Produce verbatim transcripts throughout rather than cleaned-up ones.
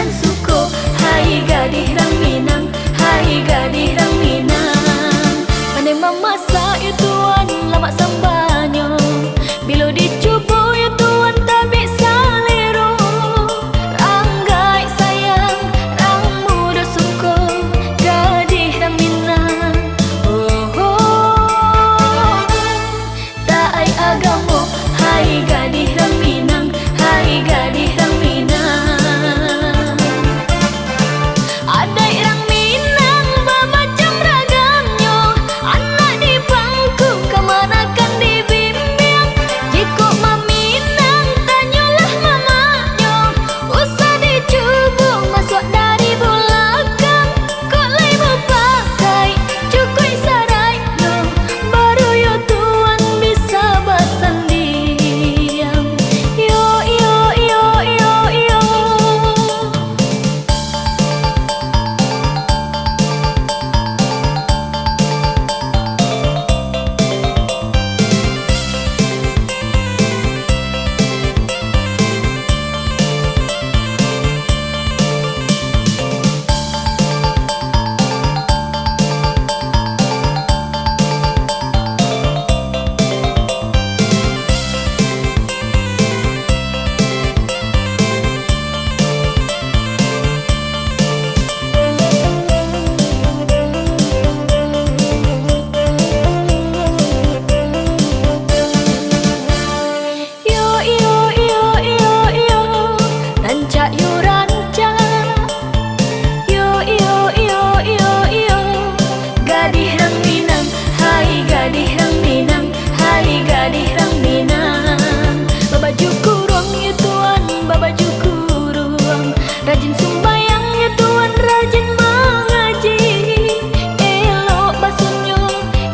Suko, hai gadih rang Minang, hai gadih rang Minang. Pandai mamasak yo tuan lamak sambanyo. Bilo dicubo yo tuan tabik salero. Rang gaek sayang, rang mudo suko, gadih rang Minang. Oh, oh. Taat agamo, hai gadih rang Minang, hai gadih rang Minang. Adaik rang Minang bamacam ragamnyo, anak di pangku kamanakan dibimbiang. Jikok maminang, tanyolah mamaknyo, usah dicubo masuak dari bulakang. Kok lai bapakai, cukuik saraiknyo, baru yo tuan bisa basandiang. Yo, yo, yo, yo, yo. Iyo, iyo, iyo, iyo, iyo, rancak yo rancak. Iyo, iyo, iyo, iyo, iyo, gadih rang Minang, hai gadih rang Minang, hai gadih rang Minang. Babaju kuruang yo tuan, babaju kuruang. Rajin sumbayang yo tuan, rajin mangaji. Elok basunyo,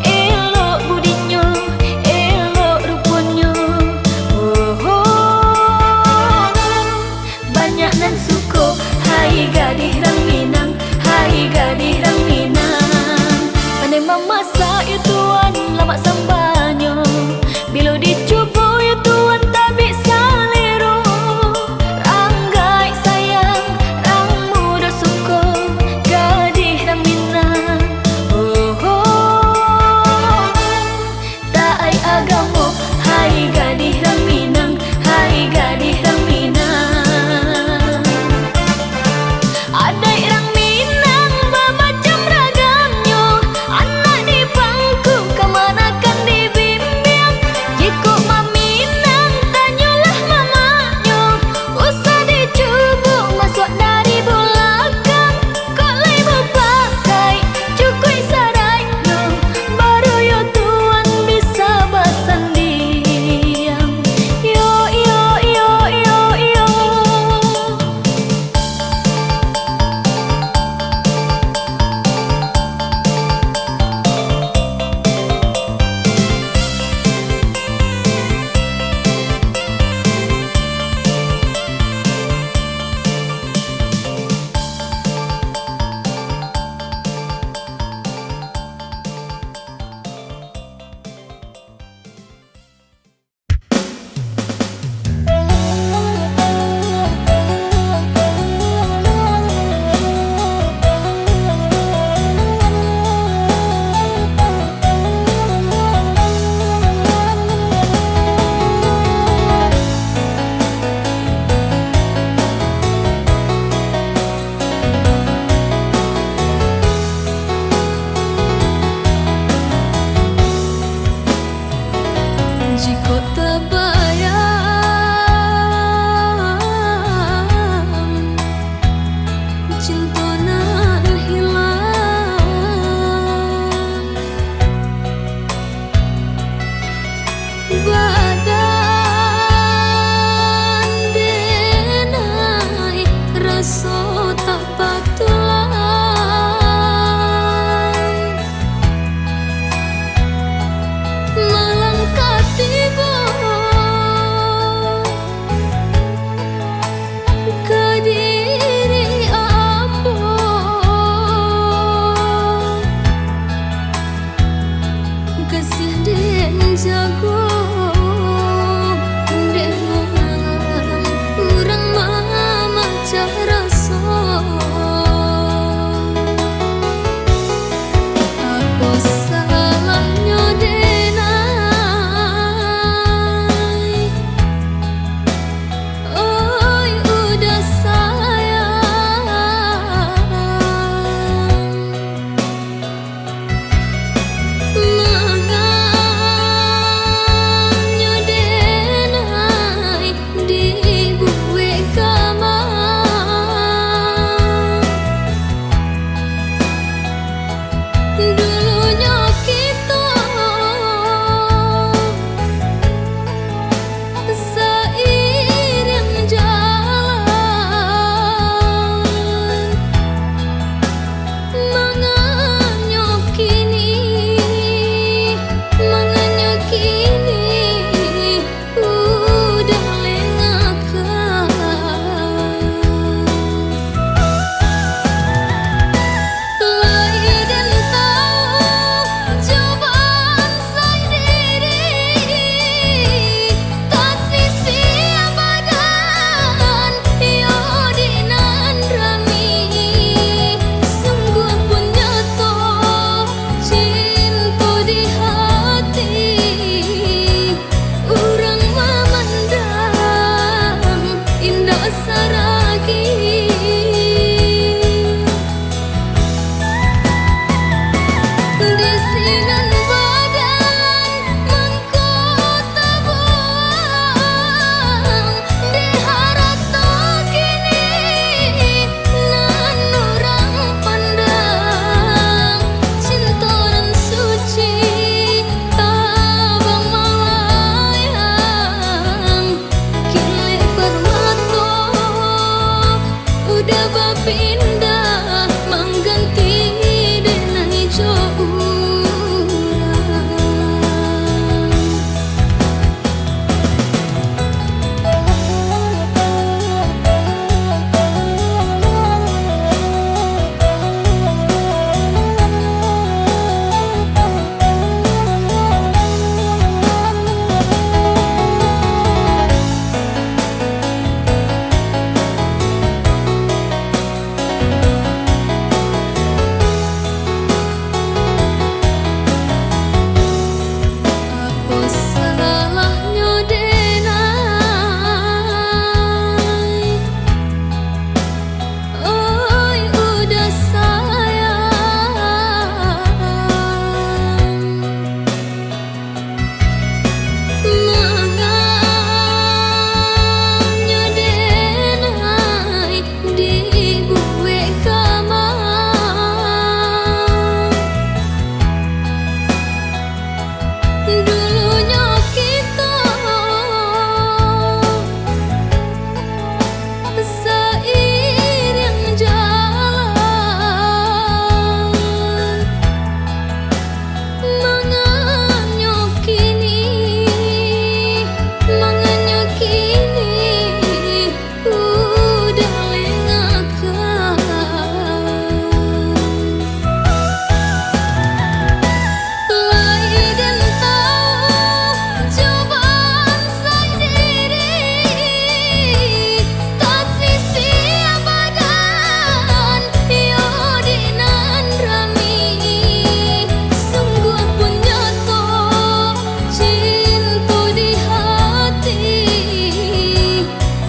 elok budinyo, elok ruponyo. Oh, oh. Banyak nan suko, hai gadih rang Minang, hai gadih rang Minang. Pandai mamasak yo tuan lamak sambanyo. Bilo dicubo yo tuan tabik salero. Rang gaek sayang, rang mudo suko, gadih rang Minang. Oh, oh. Taat agamo, hai gadih rang Minang, hai gadih rang Minang. Adaik rang Minang bamacam ragamnyo, anak di pangku kamanakan dibimbiang. Jikok maminang, tanyolah mamaknyo, usah dicubo masuak dari bulakang. Kok lai bapakai, cukuik saraiknyo, baru yo tuan bisa basandiang. Iyo, iyo, iyo, iyo, iyo. Jikok tabayang, cinto nan hilang, badan denai raso tak patulang. Malang ka tibo ka diri ambo. Kasiah den jago, dek malang urang mamacah raso. Pindah mangganti denai jo urang. Apo salahnyo denai? Oi, udah sayang. Manganyo denai dibuek kamar. Dulunyo kito sairiang jalan. Manganyo kini, manganyo kini, udah lengah. Lai den tau jo bansai diri, tasisia badan, iyo di nan rami. Sungguah pun nyato cinto di hati,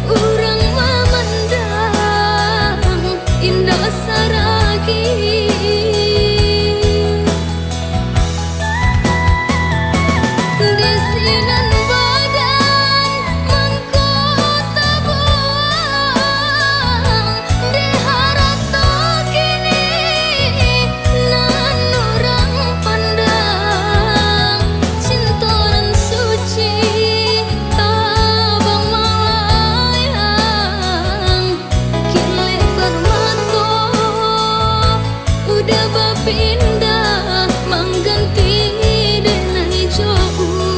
urang mamandang indak saragi. Di sinan badan mangko tabuang, di harato kini nan urang pandang. Cinto nan suci tabang malayang, kilek parmato udah bapindah, mangganti denai jo urang.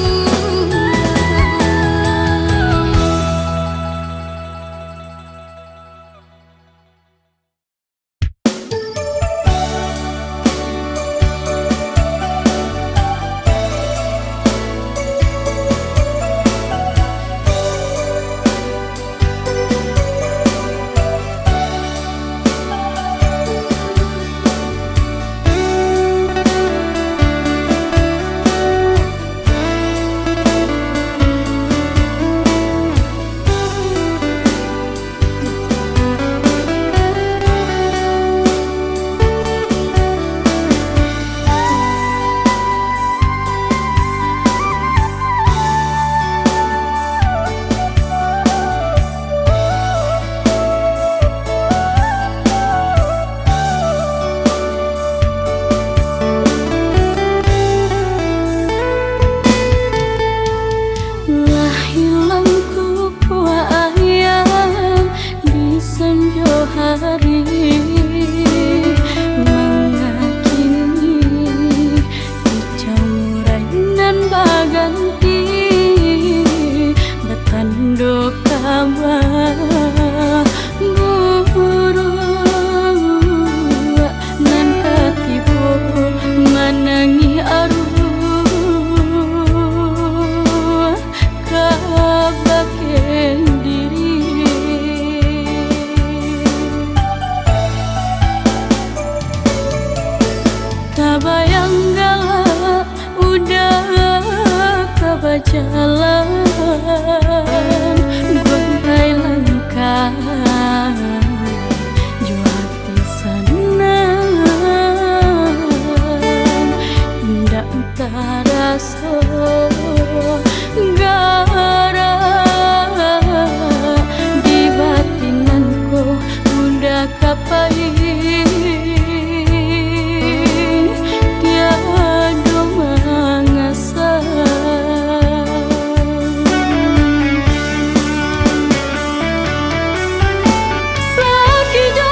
Lah ilang kukuah ayam di sanjo hari, manga kini kicau murai nan baganti, batando ka baburuak nan ka tibo manangih aruah kabake diri. Tabayang galak udah ka bajalan, gontai langkah jo ati sanang, indak taraso garak di batin nan ko udah ka payi, tiado mangasa. Sakik jo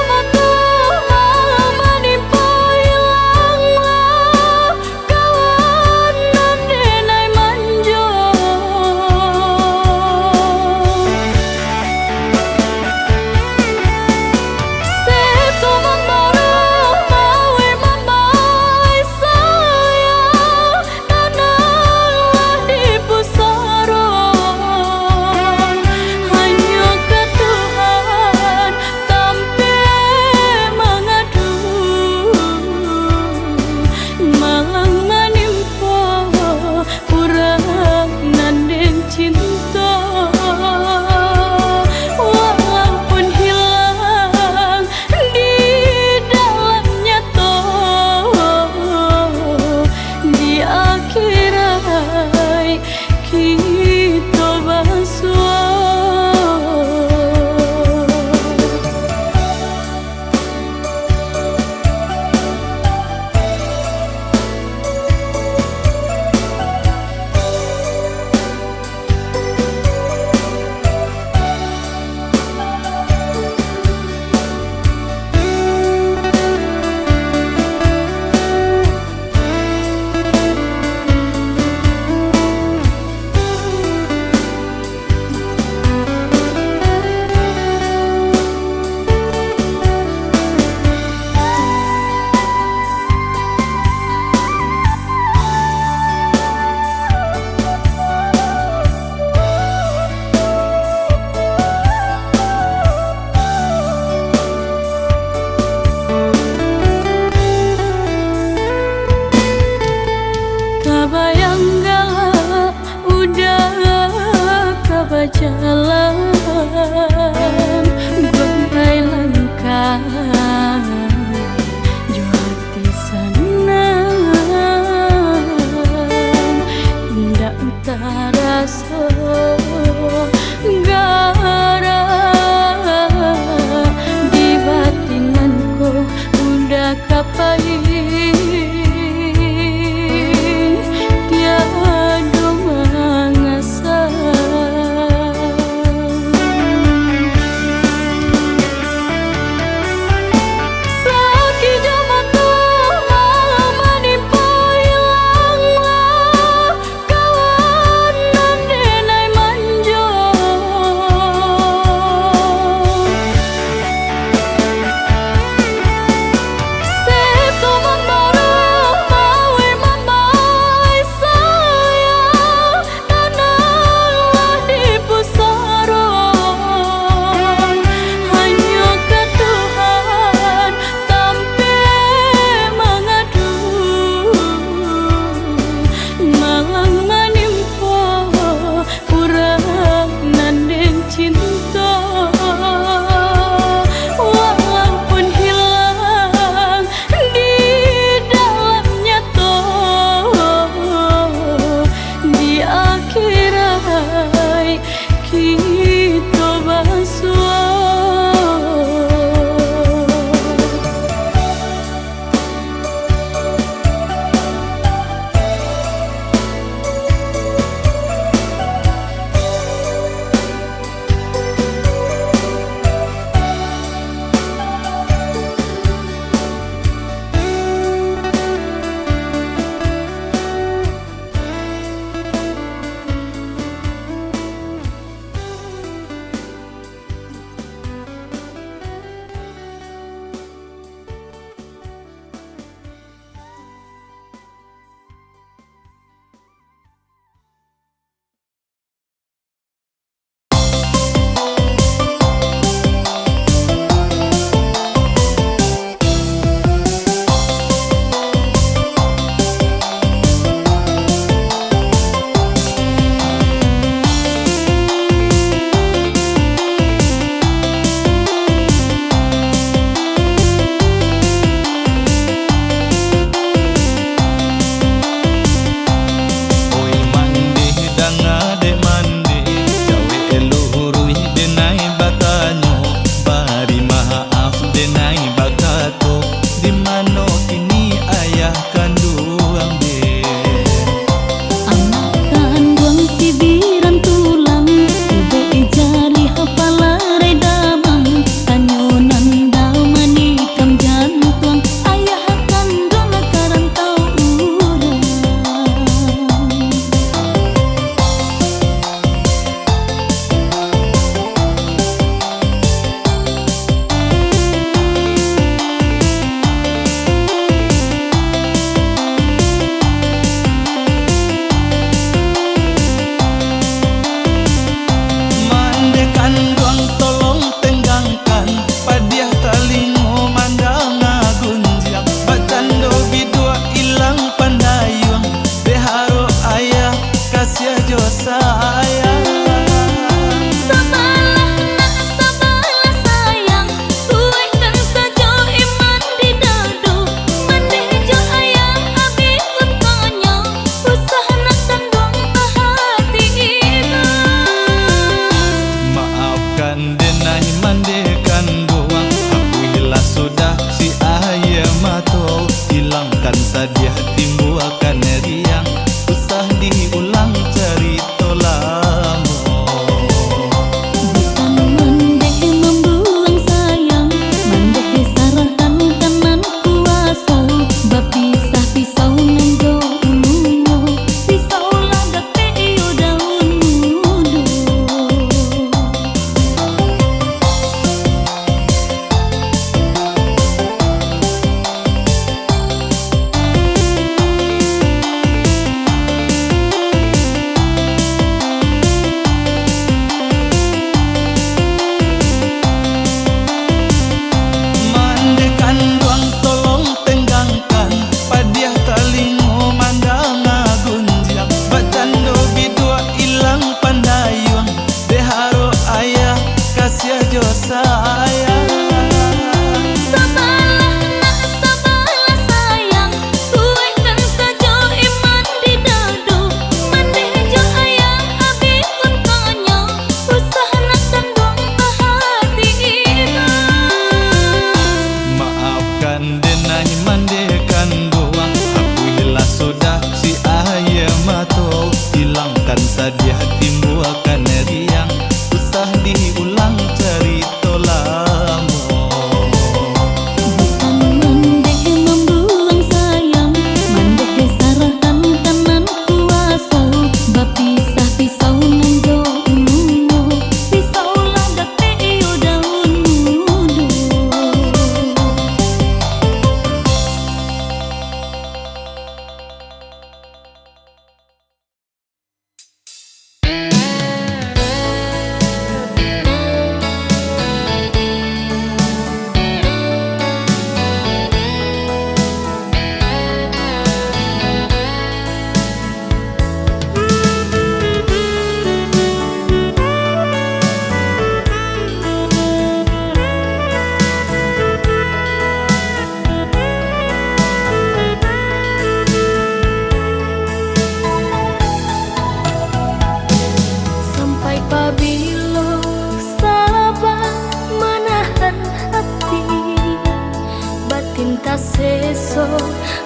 Taseso,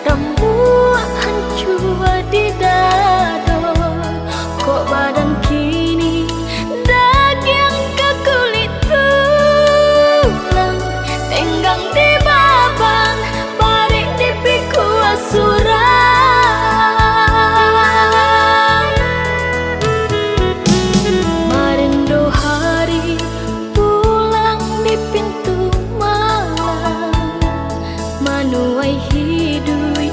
rambuak hancua di dado. Kok badan kini dagiang ka kulik tulang, tenggang di babang, barek di pikua surang. Marindo hari pulang di pintu malam, manuai hiduik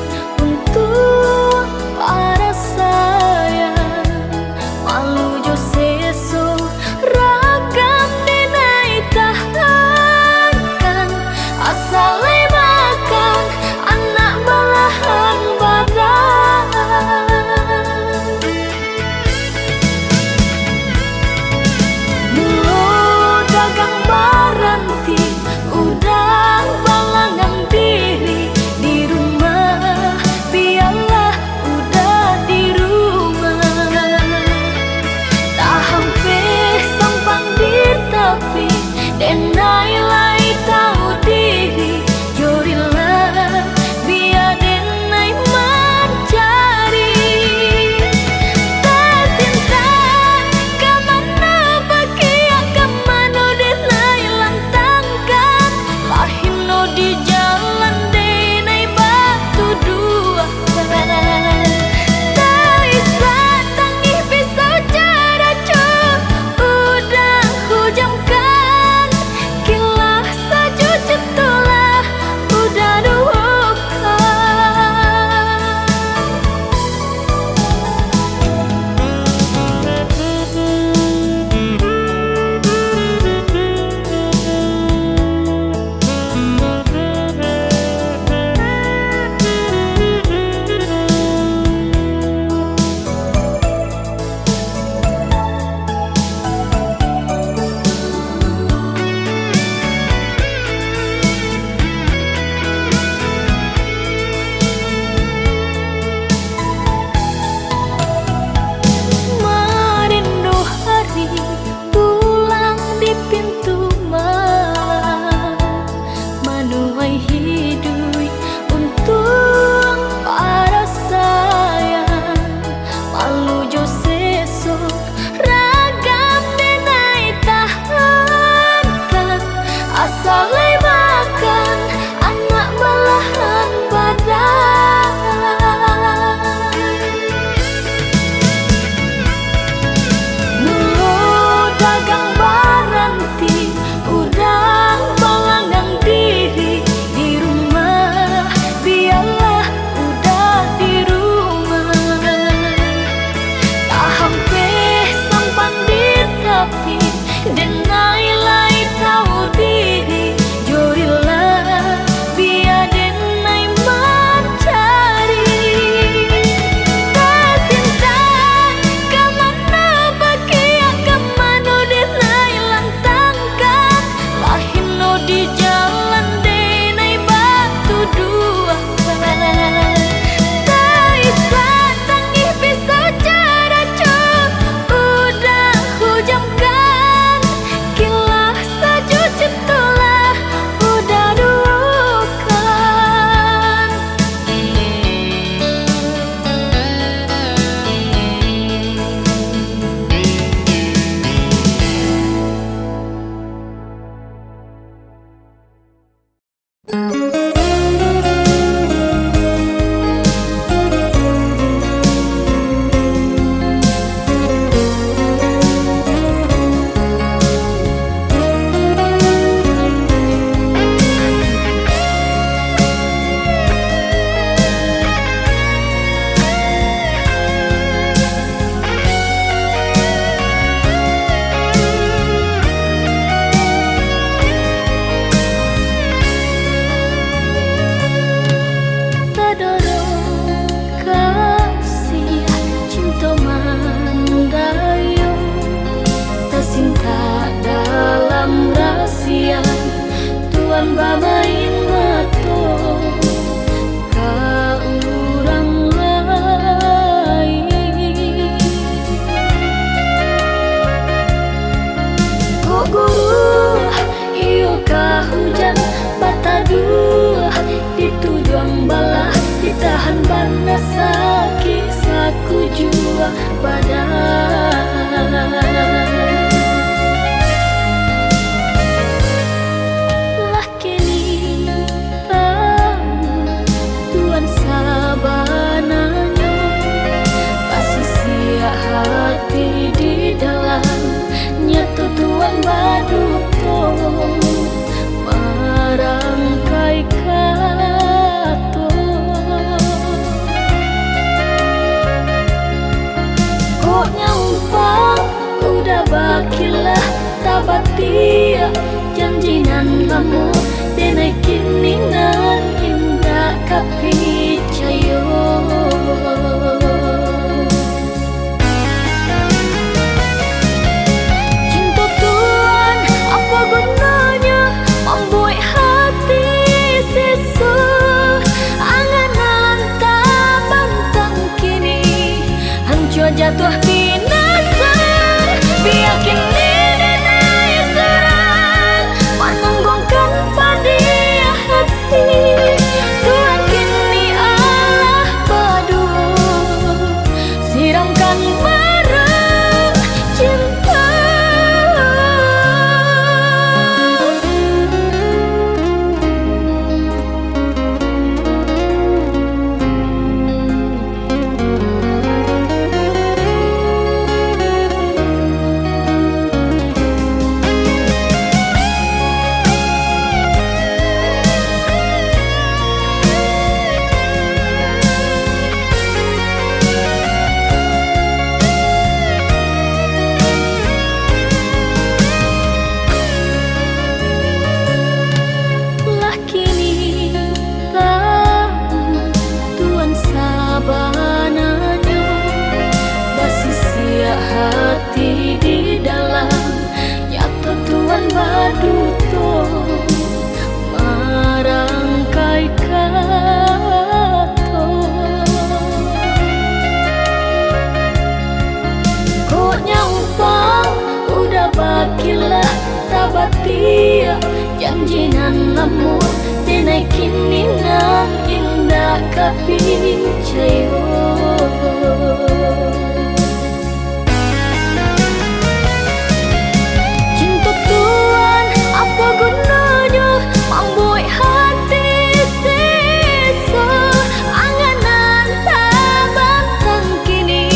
Tahan bana sakik sakujua badan. Lah kini tahu Tuan sabananyo, basisiak hati di dalam, nyato Tuan baduto marangkai kato. Kok nyampang udah bakilah tabatiak, janji nan lamo, denai kini nan indak ka picayo. Cinto Tuan, apo gunonyo mambuek hati seso? Angan-angan tabantang kini, hancua jatuah binaso. Bia kini denai surang, manunggongkan padiah hati. Tuan kini alah baduo, siramkan barang cinto. Lah kini tahu Tuan sabananyo, basisiak hati di dalam, nyato Tuan baduto marangkai kato. Kok nyampang udah bakilah tabatiak, janji nan lamo, denai kini nan indak ka picayo. Cinto Tuan, apo gunonyo mambuek hati seso? Angan-angan tabantang kini,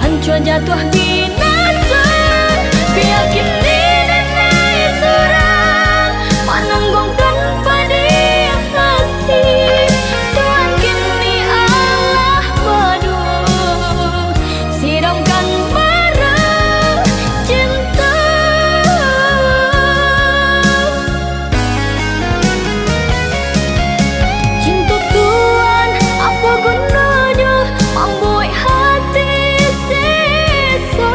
hancua jatuah binaso. Bia kini denai surang, manunggongkan padiah hati. Tuan kini alah baduo, siramkan barang cinto. Cinto Tuan, apo gunonyo mambuek hati seso?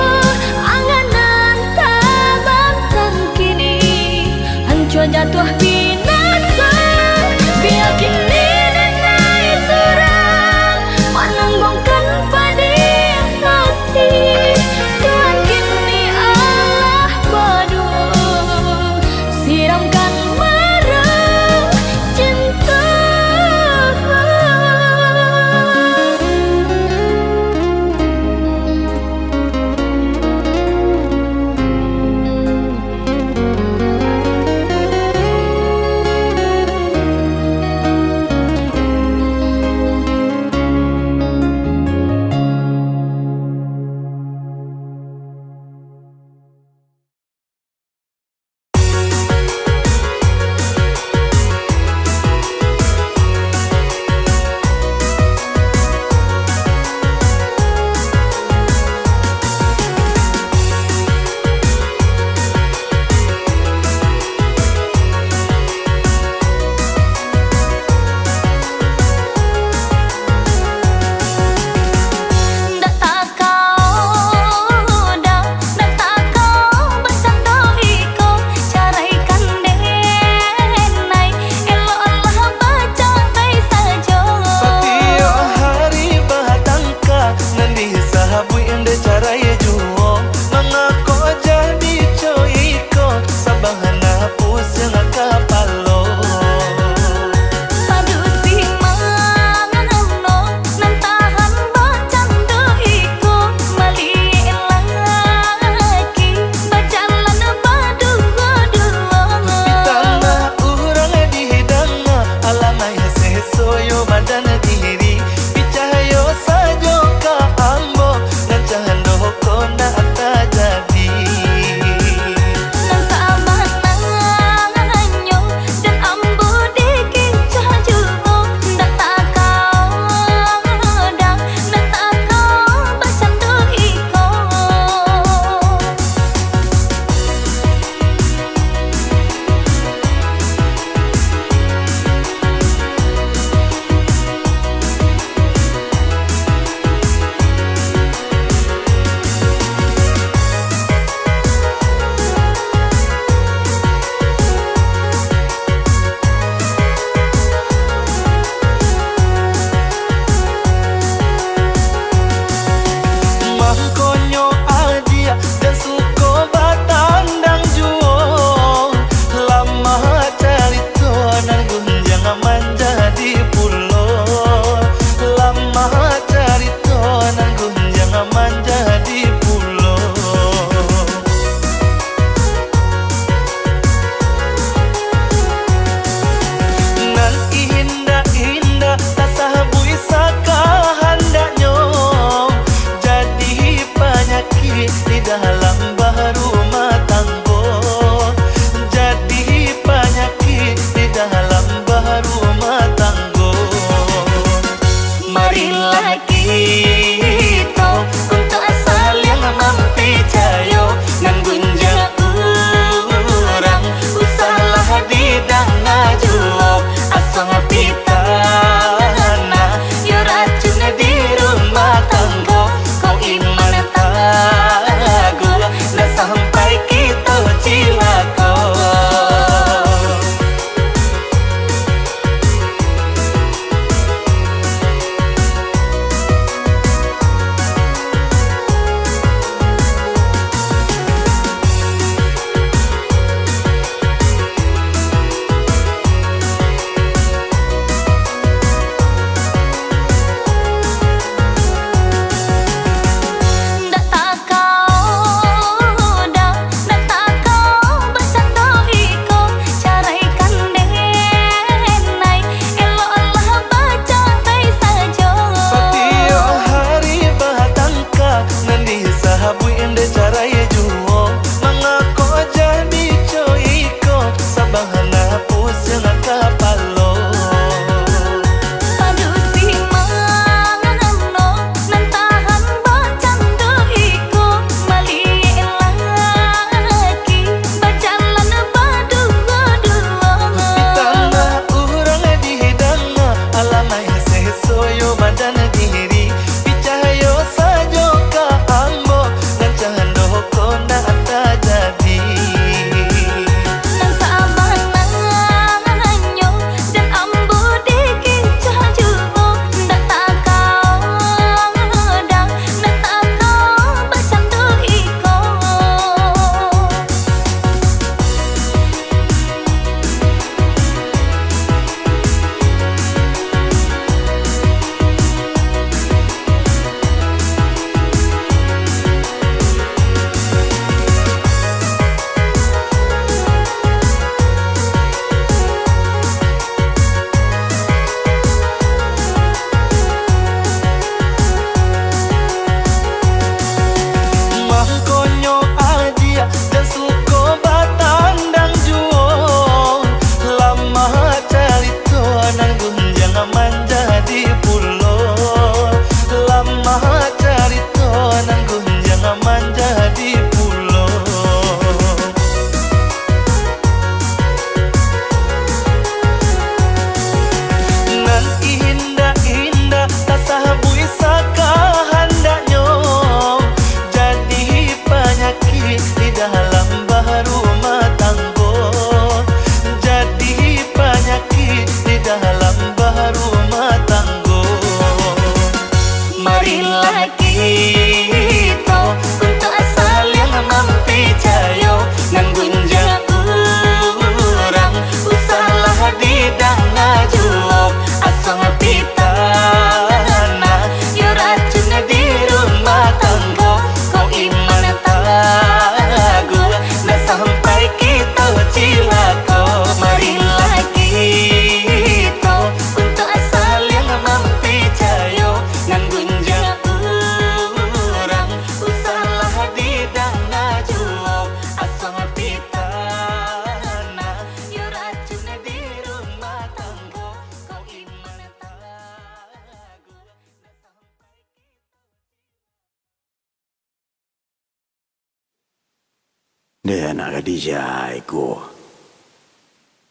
Deh, anak gadih sia ko.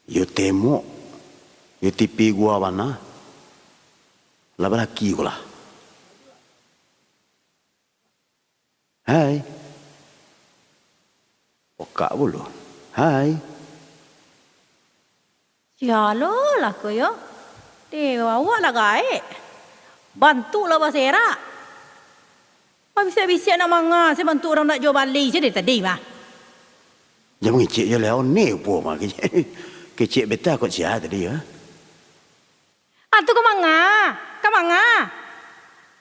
Iyo temok, iyo tipi gua bana. Lah balaki ko lah. Hai. Pokak pulo. Hai. Sia lo lah ko yo. Deh, awak lah gaek. Bantuak lah baserak. Babisiak-bisiak nak manga, se bantuak urang nak juo bali se dari tadi mah. Jan mangecek jo lah, oneh upo mah. Kecek beta kok sia tadi, ha? Ah, tu ka manga, ka manga.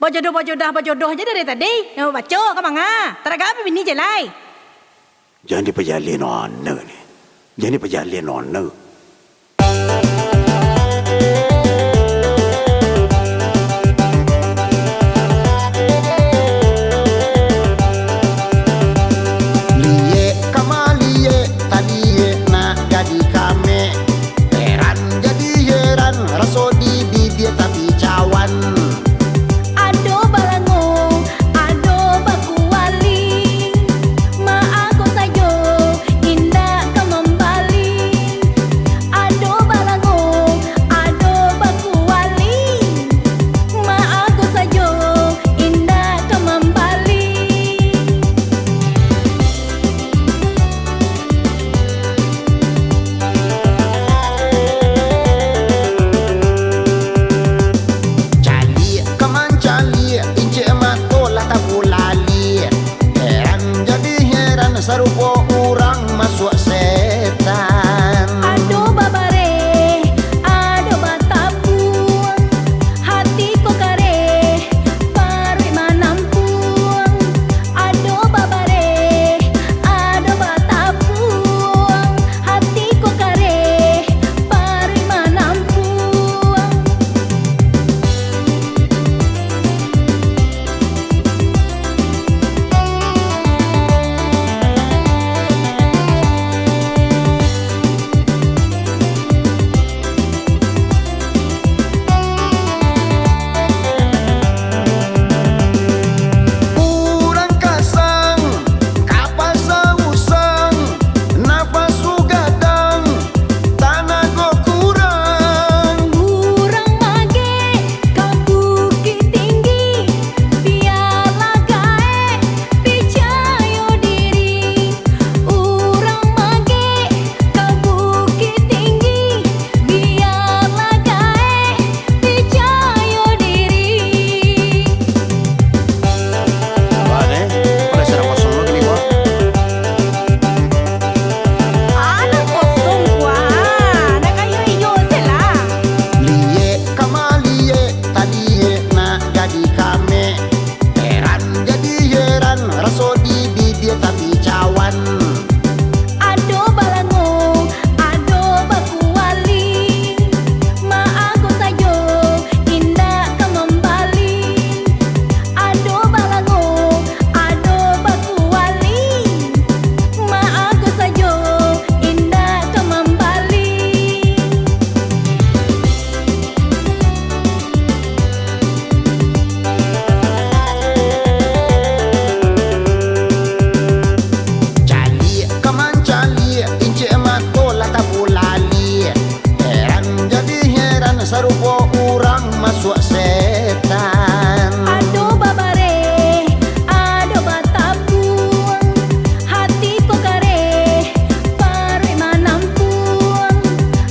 Bajodoh-bajodoh, bajodoh je dari tadi. Nak baco, ka manga. Taragak api bini je lai. Jan dipajalin anak ni. Jan dipajalin anak. Liek ka maliek, taliek nak jadi kamek. Heran jadi heran, raso di bibia tapi cawan. Ado balango, ado bakuali, maa ko sajo indak ka mambali. Ado balango, ado bakuali, maa ko sajo indak ka mambali. Caliak ka mancaliak, incek mato lah takulaliak. Heran jadi heran, sarupo urang masuak setan. Ado babareh, ado batapuang, hati ko kareh, paruik manampuang. Ado babareh, ado batapuang, hati ko kareh, paruik manampuang. Urang kasang, ka pasa usang, napasu gadang, tanago kurang. Urang magek ka Bukittinggi, bialah gaek, picayo diri. Urang magek ka Bukittinggi, bialah gaek, picayo diri. Wah, deh. Pada sudah kosong lagi nih, Bang. Alah kosong, wah. Nak kayo iyo se lah. Liek ka maliek, taliek nak jadi kamek. Heran jadi heran, raso di bibia tapi cawan. Ado balango, ado bakuali, maa ko sajo indak ka mambali. Ado balango, ado bakuali, maa ko sajo indak ka mambali. Caliak ka mancaliak, incek mato lah tabulaliak. Heran jadi heran, sarupo urang masuak setan. Ado babareh, ado batapuang, hati ko kareh, paruik manampuang.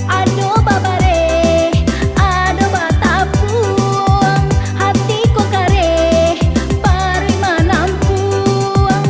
Ado babareh, ado batapuang, hati ko kareh, paruik manampuang.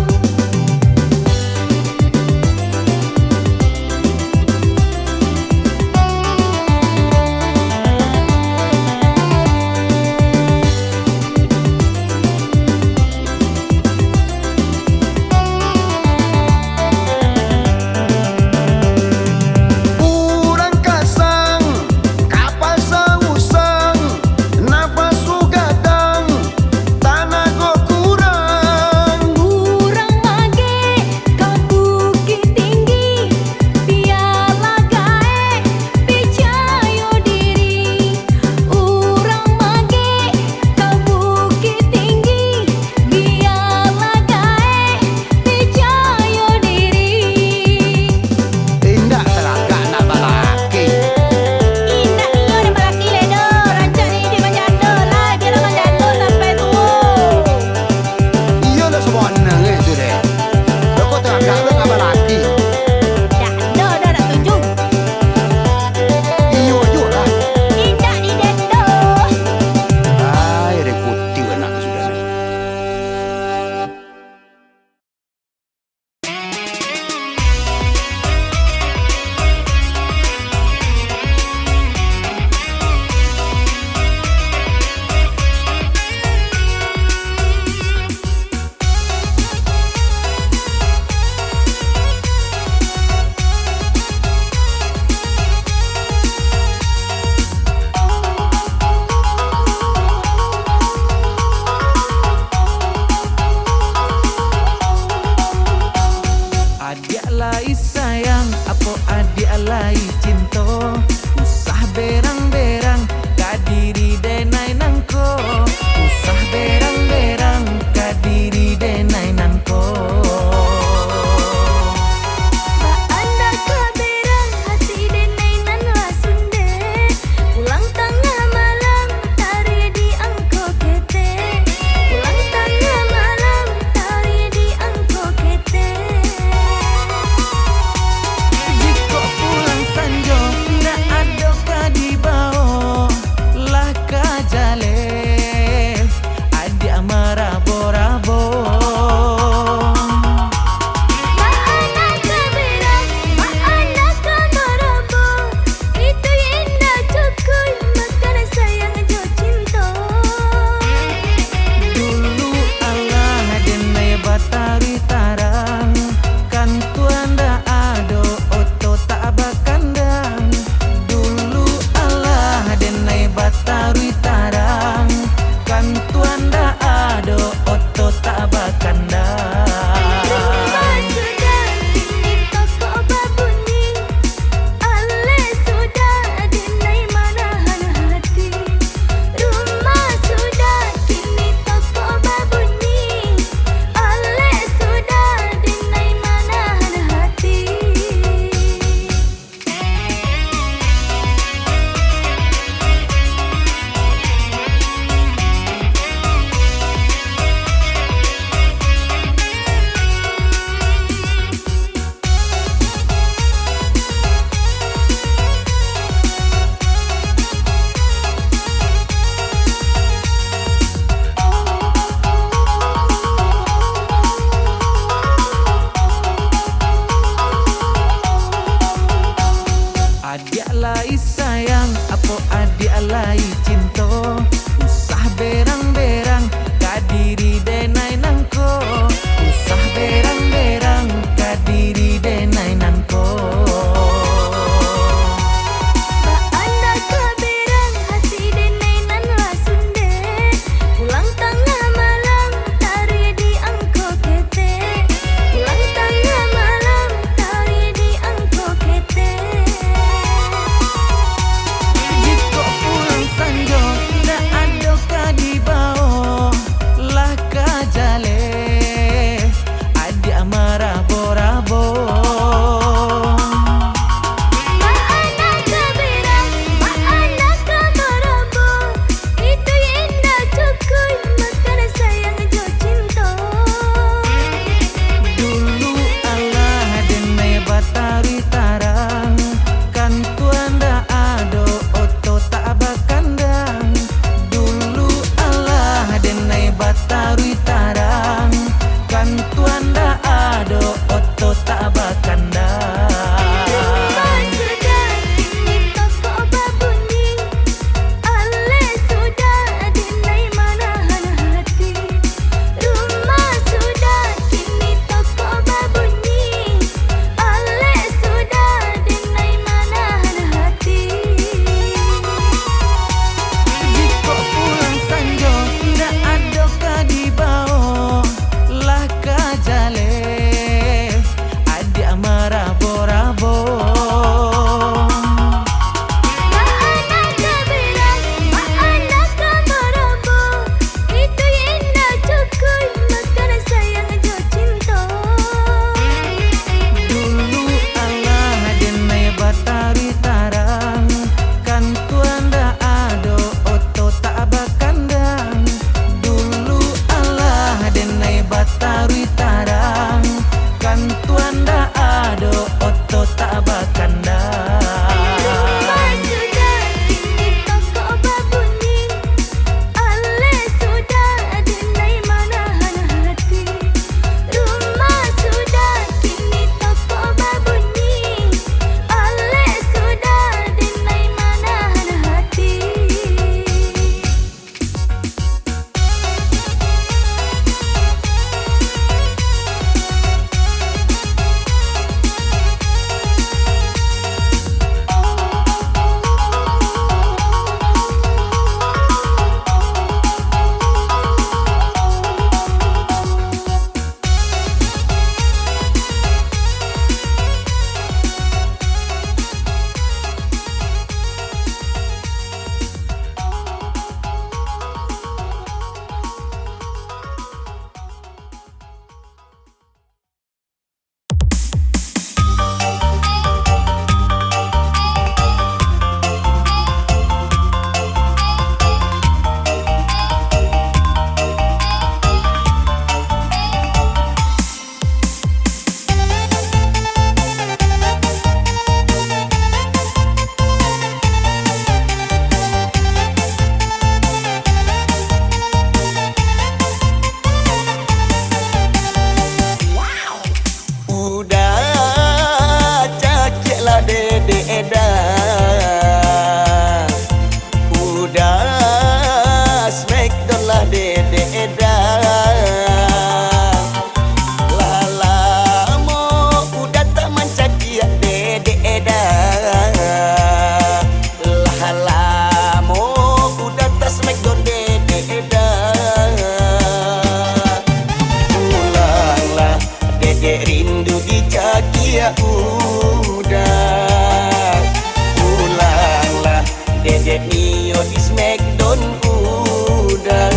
Iyo di Smackdown udah,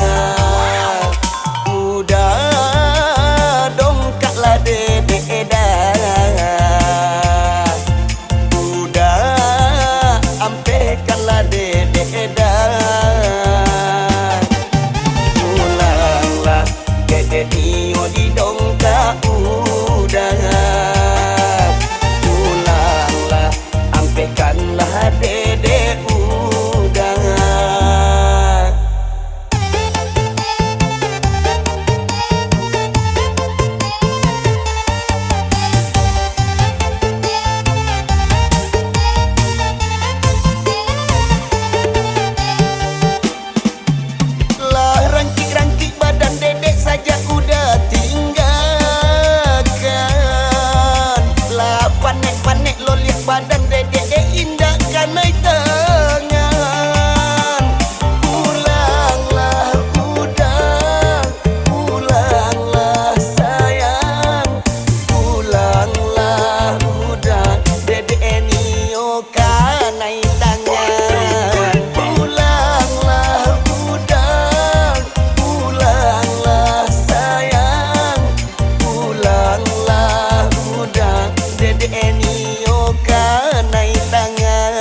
udah dongkak lah dedek dah, udah ampehkan lah dedek dah. Pulanglah, dedek nio di dongkak udah. Pulanglah, ampehkanlah dedek udah. Lah rangkik-rangkik badan dedek sajak udah tinggakan. Lah panek-panek loliak badan dedek, dek indak kanai tangan. Pulanglah udah, pulanglah sayang, pulanglah udah, dedek nio kanai tangan. Pulanglah udah, pulanglah sayang, pulanglah udah, dedek nio kanai tangan.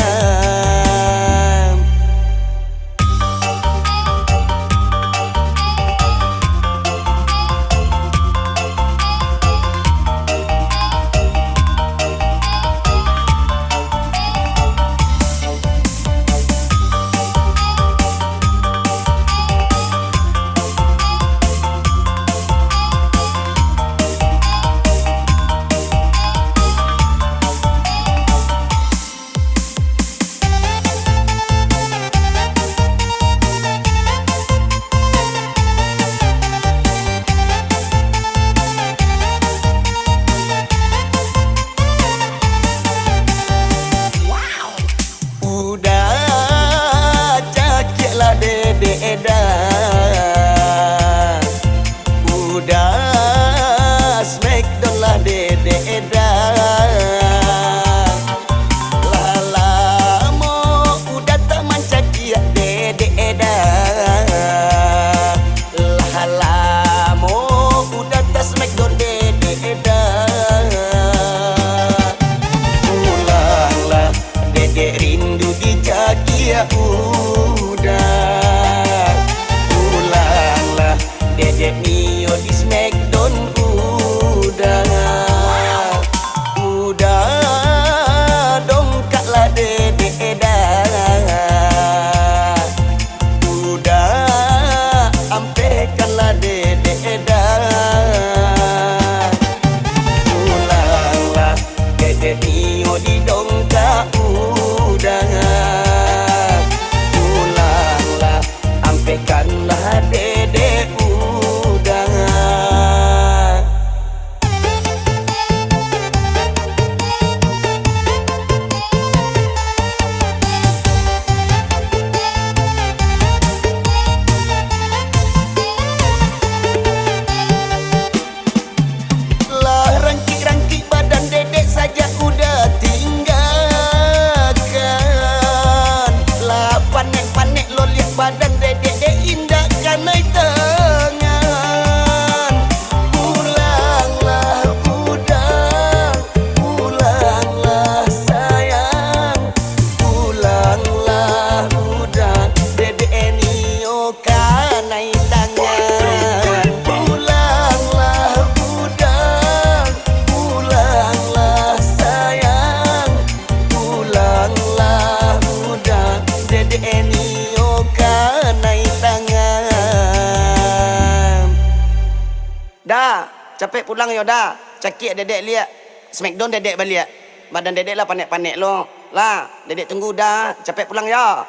Udah cakiak lah dedek dah. Udah smackdown lah dedek dah. Lah lamo udah tak mancakiak dedek dah. Lah lamo udah tak smackdown dedek dah. Pulanglah, dedek rindu dicakiak udah. Pulanglah, dedek nio di smackdown udah. Udah dongkak lah dedek dah. Udah ampehkan lah dedek dah. Pulanglah, dedek nio di dongkak udah. Pulanglah, ampehkanlah dedek udah. Lah rangkik-rangkik badan dedek sajak udah tinggakan. Lah panek-panek loliak badan dedek, dek indak kanai tangan. Pulanglah udah, pulanglah sayang, pulanglah udah, dedek nio kanai tangan. Pulanglah udah, pulanglah sayang, pulanglah udah, dedek nio kanai tangan. Da, capek pulang yo Da, cakiak dedek liak, smackdown dedek baliak. Badan dedek lah panek-panek lo. Lah, dedek tunggu Da, capek pulang yo.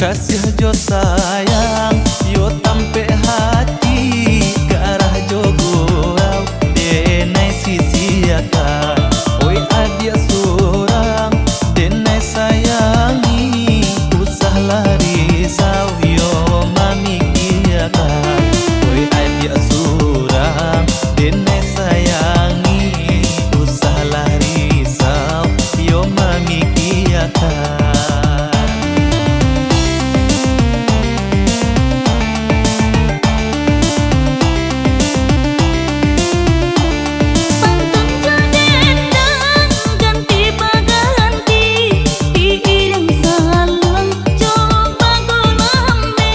Kasiah jo sayang, yo tampek hati, garah jo gurau, denai sisiakan. Oi adiak surang, denai sayangi, usahlah risau, yo mamikiakan. Oi adiak surang, denai sayangi, usahlah risau, yo mamikiakan. Pantun jo dendang, ganti baganti, diiring saluang jo bagolambe.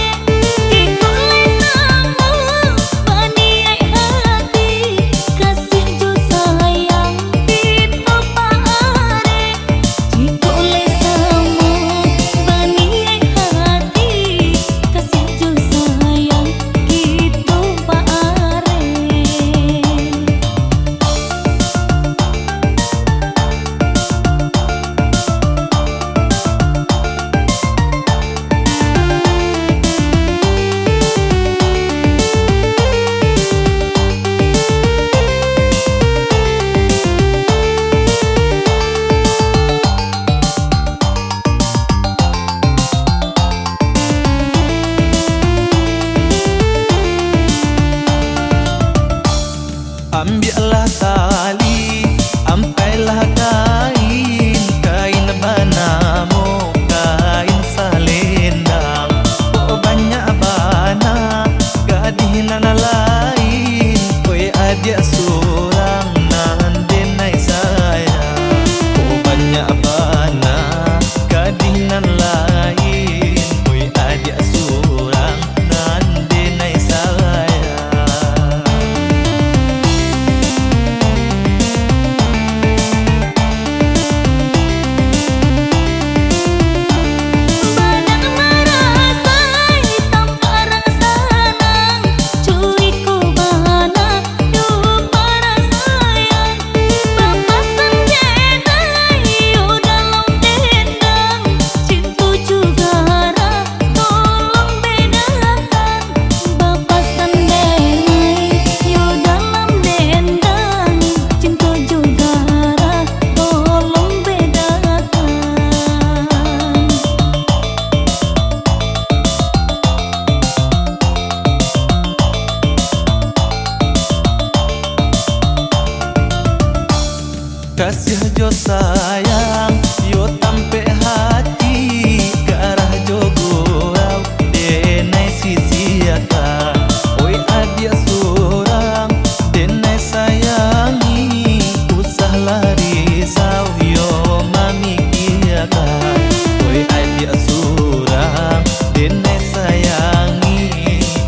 Jikok lai samo baniaik hati, kasiah jo sayang kito paarek. Jikok lai samo baniaik hati, kasiah jo sayang kito paarek. Ambiaklah tali, ampailah kain, kain banamo kain salendang. Kok banyak bana gadih nan lain, oi adiak surang nan denai sayang. Kok banyak bana gadih nan lain, oi adiak surang nan denai sayang. Badan marasai tampak rang sanang, curiko bana yo parasaian. Bapasan denai yo dalam dendang, cinto jo garah tolong bedakan. Bapasan denai yo dalam dendang, cinto jo garah tolong bedakan. Kasiah jo sayang, yo tampek hati, garah jo gurau, denai sisiakan. Oi adiak surang, denai sayangi, usahlah risau, yo mamikiakan. Oi adiak surang, denai sayangi,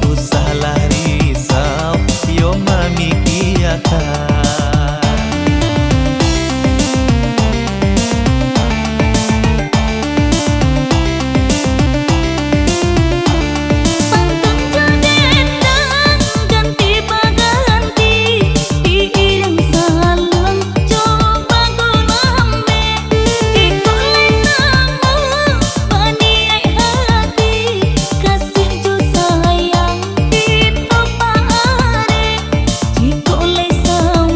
usahlah risau, yo mamikiakan. Pantun jo dendang, ganti baganti, diiring saluang jo bagolambe. Jikok lai samo baniaik hati, kasiah jo sayang kito paarek. Jikok lai samo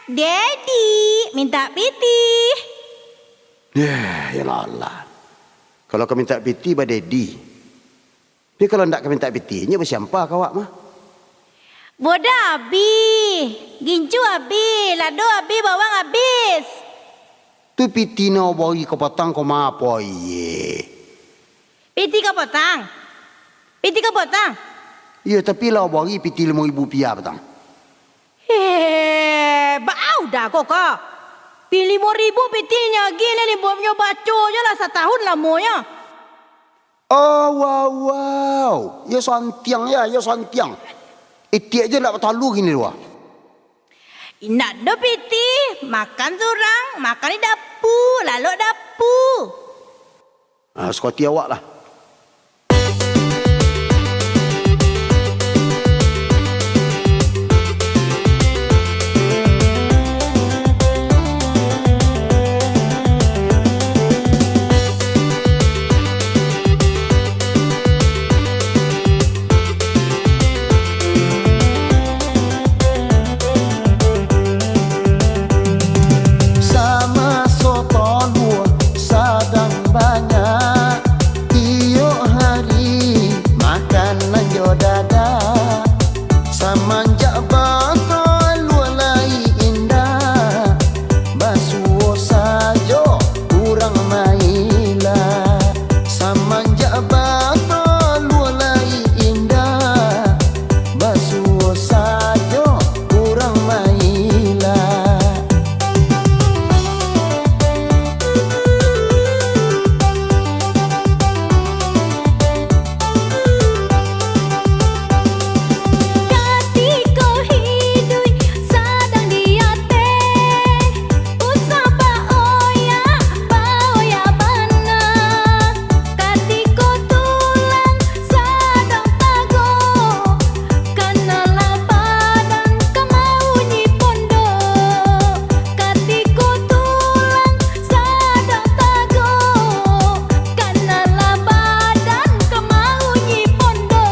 Dedi, mintak pitih. Yah, yalah, alah. Kalau ka mintak pitih, badedi. Tapi kalau ndak ka mintak pitih, nyo basiampah ka awak mah. Boda abih, gincu abih, lado abih, bawang abih. Tu pitih nan bari kapatang ko ma apo iye? Pitih kapatang? Pitih kapatang? Iyo, tapi lah bari pitih limo ribu rupiah patang. Heh, baa udah ko, ko? Pi limo ribu pitih nyo agiah, limo nyo baco jo lah satahun lamonyo. Oh, wow, wow. Iyo santiang ya, iyo santiang. Itiak je ndak batalua kini tu ah. Indak do pitih, makan surang, makan di dapu, lalok dapu. Ah, sukati awak lah. Samaso talua sadang banyak, tiok hari makanan jo dadah. Samanjak batalua lai indak, basuo sajo urang maila. Samanjak batalua lai indak, basuo sajo urang maila. Katiko hiduik sadang di ateh, usah baoyak, baoyak bana. Katiko tulang sadang tago, kanalah badan ka maunyi pondok. Katiko tulang sadang tago, kanalah badan ka maunyi pondok.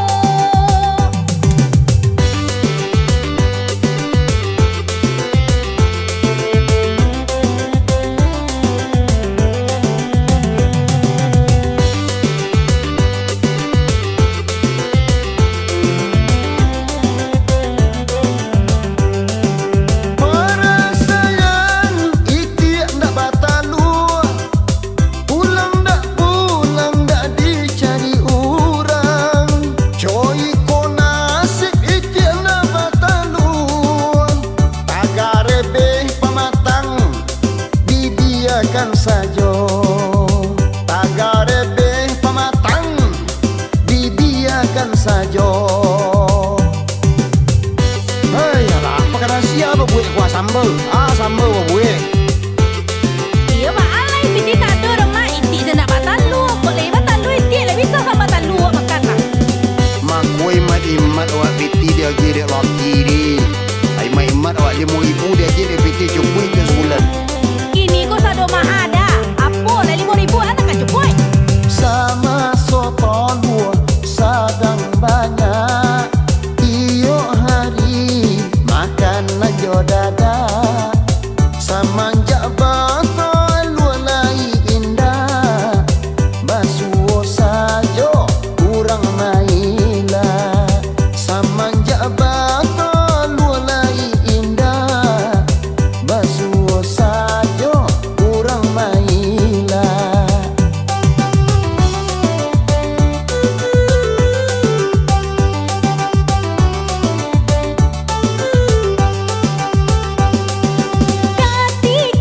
Parasaian itiak ndak batalua, pulang ndak pulang ndak dicari urang. Coi ko nasib itiak ndak batalua, tagarebeh pamatang, dibiakan sajo. Tagarebeh pamatang, dibiakan sajo. Hei, alah, apo ka rasia babuek kuah samba? Ah, samba babuek. Iyo, baa lai pitih tado rumah itiak je ndak batalua. Kok lai batalua itiak, lai bisa ka batalua makan lah. Mako imat-imat awak pitih diagiah dek laki ni. Ai, imat-imat awak limo ribu diagiah dek pitih cukuik ka sabulan. Kini ko sado maha dah. Apo lah limo ribu anak ka cukuik? Samaso talua sadang banyak, tiok hari makanan jo dadah. Samanjak batalua lai indak, basuo sajo urang maila. Samanjak batalua lai indak, basuo sajo urang maila. Kati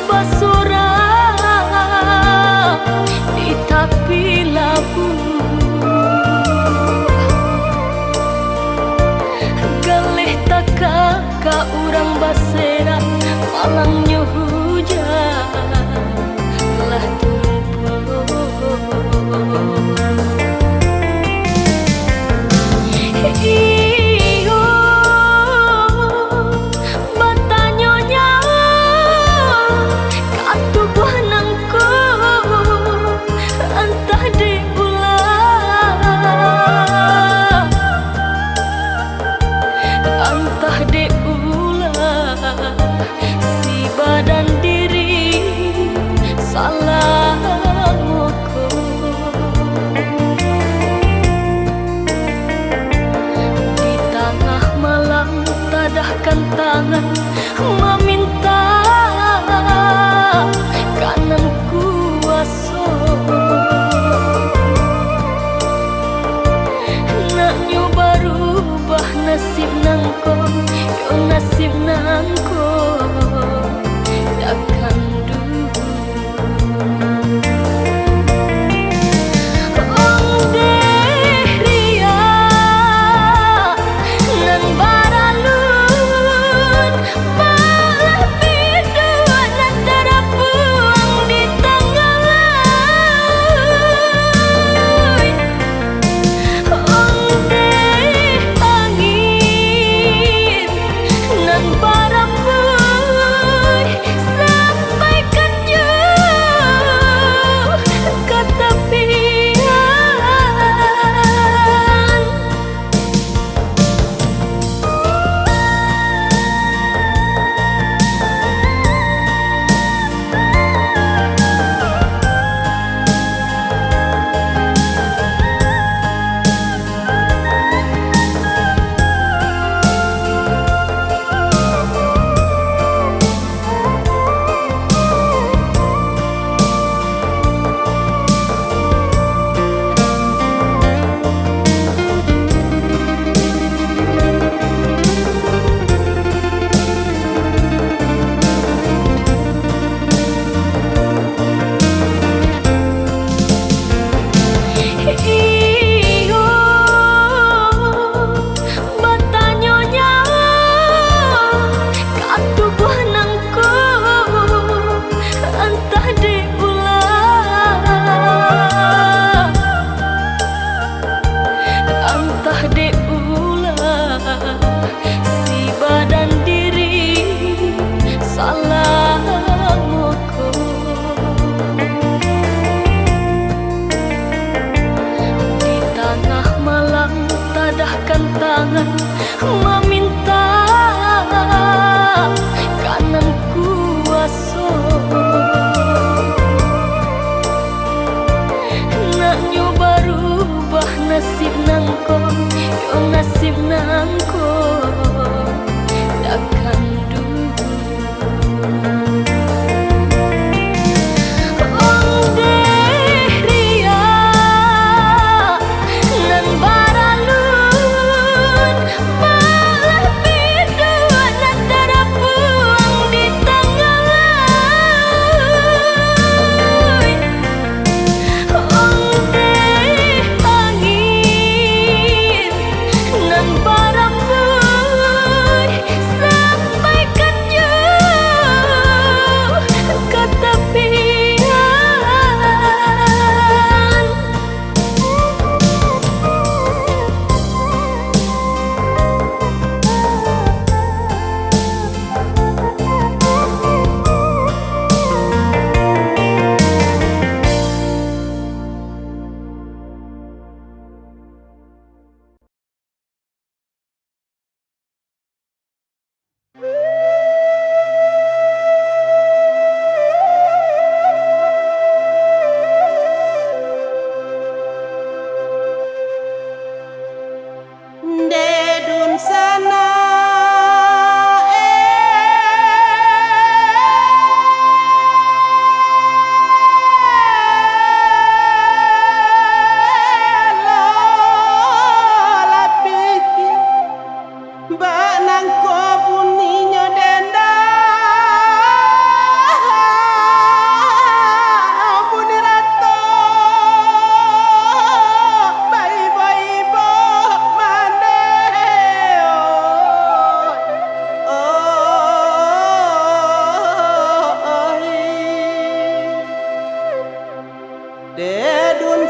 basorang di tapi labuah. Galeh taka ka urang baserak, malangnyo hujan lah turun pulo. Iyo, batanyo nyawa ka tubuah nangko, antah dek ulah, antah dek ulah si badan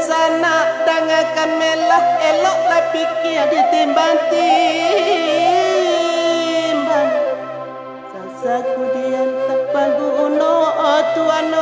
Sanak dangakan melah, elok tapikia ditimbang-timbang. Sasakudian tapaguno, oh tuan,